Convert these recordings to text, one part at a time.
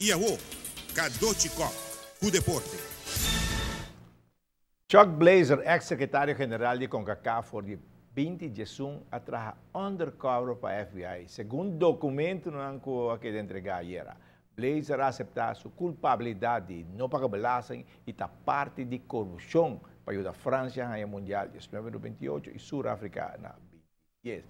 I awo, Cadochi Kock ku deporte. Chuck Blazer, eks sekretario general di Concacaf for di binti diesun a traha undercover pa FBI, segun dokumentonan ku a keda entregá ayera. Blazer a aseptá su kulpabilidat di no paga belasting i ta parti di korupshon pa yuda Fransia haña Mundial diesnuebe noventa i ocho i Sur Afrika na binti dies.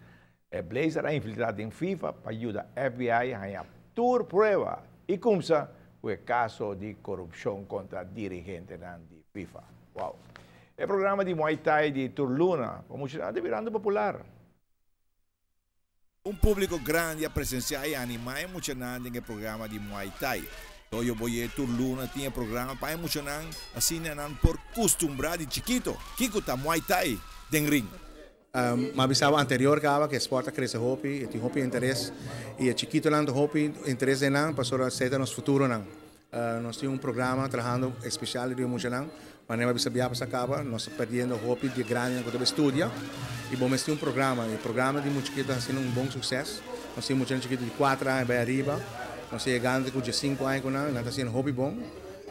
E Blazer a infiltrá den FIFA pa yuda FBI haña tur prueba i kumsa ku e kaso di korupshon kontra dirigentenan di FIFA. Wow! E programa di Muay Thai di tur luna pa muchanan ta birando popular. Un públiko grandi a presensiá i animá e muchanan den e programa di Muay Thai. Toyo Boyé tur luna tin e programa pa e muchanan, asina nan por kustumbrá di chikito kiko ta Muay Thai den ring. M'a bisa bo anterior caba cu e sport a crece hopi, e tin hopi interes y e chikitonan ta hopi interes den nan pasobra esey ta nos futuronan. Nos tin un programa trahando especial riba e muchanan, manera m'a bisa bia pasa caba nos ta perdiendo hopi di e grandinan cu ta bay studia y bo mes tin un programa y e programa di mucha chikito ta haciendo un bon succes. Nos tin muchanan chikito di cuater aña bay ariba, nos ta yegando te cu diescinco aña cu nan, nan ta haciendo hopi bon.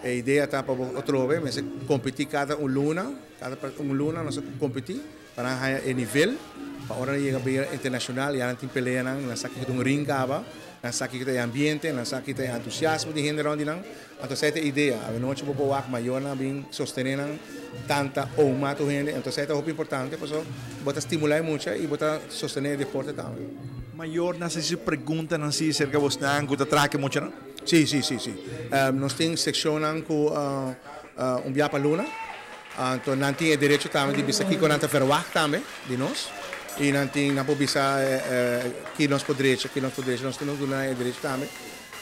E idea ta pa bo otrobe mester competi cada un luna, cada un luna nos ta competi. Pa nan haña e nivel, pa ora nan yega bira internashonal ya nan tin peleanan, nan sa kiko ta un ring kaba, nan sa kiko ta e ambiente, nan sa kiko ta e entusiasmo di hende rònt di nan. Anto esei ta e idea. Awenochi bo por wak mayornan a bin sostené nan, tanta oma tur hende. Anto esei ta hopi importante pasobra bo ta stimulá e mucha i bo ta sostené e deporte tambe. Mayornan a hasi preguntanan si aserka bosnan ku ta traha ku e muchanan? Sí, sí, sí, sí. Nos tin sekshonnan ku un bia pa luna. Anto nan tin e derecho tambe di bisa kiko nan ta verwagt tambe di nos y nan tin nan por bisa ki nos por drecha, ki nos por drecha, nos tin duna nan e derecho tambe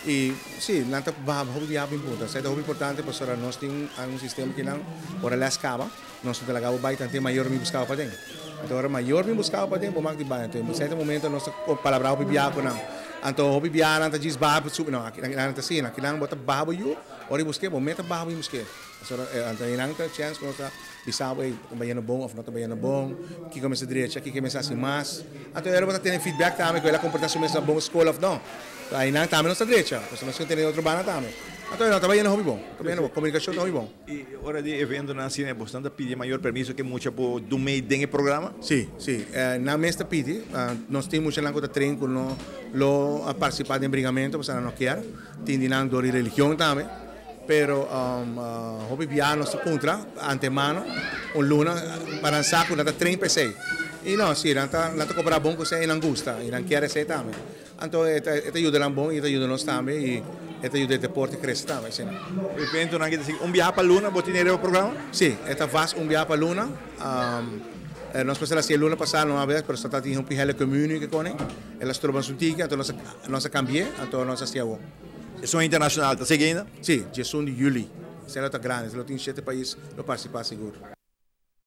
y si nan ta baha hopi biaha bin puntra, esei ta hopi importante pasobra nos tin un sistema ki nan ora les caba nos no ta laga bo bay tante mayor bin busca bo paden, anto ora mayor bin busca bo paden bo mak di bay, anto esei ta momento nos ta palabrá hopi biaha cu nan, anto hopi biaha nan ta djis baha subi, no aki nan ta asina, aki nan bo ta baha bo yu ora y buske bo meta baha bo y buske. Pasobra anto einan ta chèns ku nos ta bisa bo, ey, ta bayendo bon òf no ta bayendo bon, kiko mester drecha, kiko mester hasi mas. Anto ora bo ta tene feedback tambe ku el a komportá su mes na bon skol òf no. Einan tambe nos ta drecha, pasobra nos tin tene otro banda tambe. Anto no, ta bayendo hopi bon, ta bayendo bon, komunikashon ta hopi bon. I ora di eventonan asina bosnan ta pidi mayor permiso ku e mucha por dun mei den e programa? Sí, sí. Nan mes ta pidi. Nos tin muchanan ku ta train ku no lo partisipá den bringamentu pasobra nan no kier. Tin di nan dor di religion tambe. Pero hopi bia nos ta puntra antemano un luna pa nan sa ku nan ta train pa esei. I no, si, nan ta nan ta koperá bon ku esei i nan gusta i nan kier esei tambe. Anto e ta e ta yuda nan bon i e ta yuda nos tambe i e ta yuda e deporte krese tambe asina. Eventonan ki ta sigui un biaha pa luna bo tene riba programa? Si, e ta vast un biaha pa luna. Nos por a hasi e luna pasá no a bes pero sa ta tin hopi hèle community ke kone. El a stroba su tiki anto nos a nos a kambi'é anto nos a hasi awor. Esun internacional ta sigui ainda? Sí, diesun di juli. Esei lo ta grandi, esei lo tin shete pais lo partisipá sigur.